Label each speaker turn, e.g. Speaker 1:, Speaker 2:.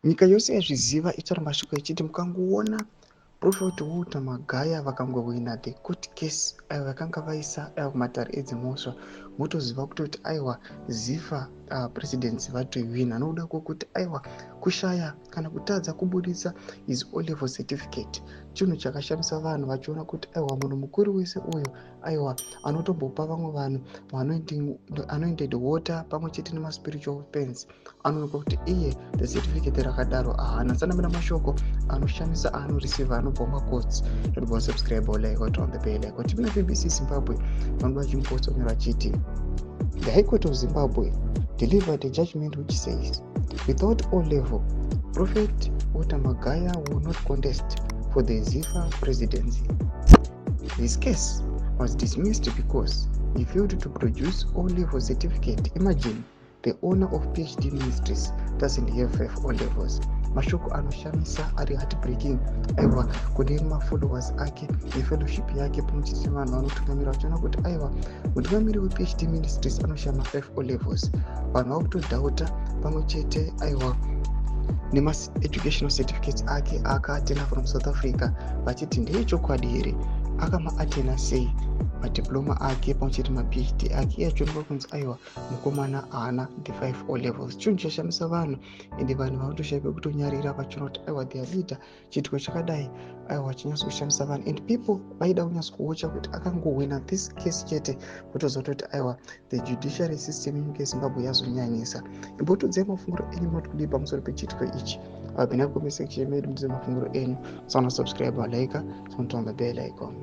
Speaker 1: Nyika yose yaizviziva itaura mashoko echiti mukangoona Prophet Walter Magaya vakangohwina the court case aiwa vakanga vaisa aiwa kumatare edzimhosva, motoziva kutoti aiwa ZIFA presidency vatoihwina, nokuda kwokuti aiwa kushaya kana kutadza kubudisa his O level certificate chinhu chakashamisa vanhu, vachiona kuti aiwa munhu mukuru wese uyu aiwa anotombopa vamwe vanhu anointed water pamwe chete nemaspiritual pens, anoonekwa kuti iye the certificate rakadaro haana. Tsanamira mashoko anoshamisa aanoreceiva anobva mumacourts. Todibva subscribe, like, on the bell icon. Tipina BBC Zimbabwe vanoda vachimupostonyora vachiti the High Court of Zimbabwe delivered a judgment which says without O level, Prophet Walter Magaya will not contest for the ZIFA presidency. His case was dismissed because he failed to produce O level certificate. Imagine, the owner of PhD Ministries doesn't have five O levels. Mashoko anoshamisa ari heartbreaking aiwa kune mafollowers ake nefellowship yake pamwe chete nevanhu vanotungamira, vachiona kuti aiwa mutungamiri wePhD Ministries anoshaya ma5 O levels. Vanhu vakutodoubta pamwe chete aiwa nemaeducational certificates ake akaattenda from South Africa, vachiti ndeyechokwadi here, akamaattenda sei madiploma ake pamwe chete maPhD ake, iye achionekwa kunzi aiwa mukomana haana the 5 O levels. Chinhu chashamisa vanhu, ende vanhu vanotoshaya pekutonyarira vachiona kuti aiwa their leader, chiitiko chakadai aiwa chinyatso kushamisa vanhu, and people vaida kunyatso kuwatcha kuti akangohwina this case chete, kutoziva kuti aiwa the judiciary system yenyika yeZimbabwe yazonyanyisa. Imbotiudzai mafunguro enyu, munoti kudii pamusoro pechiitiko ichi? Apinda comment section medu, muudze mafunguro enyu. Sauna subscribe, like, turn on the bell icon.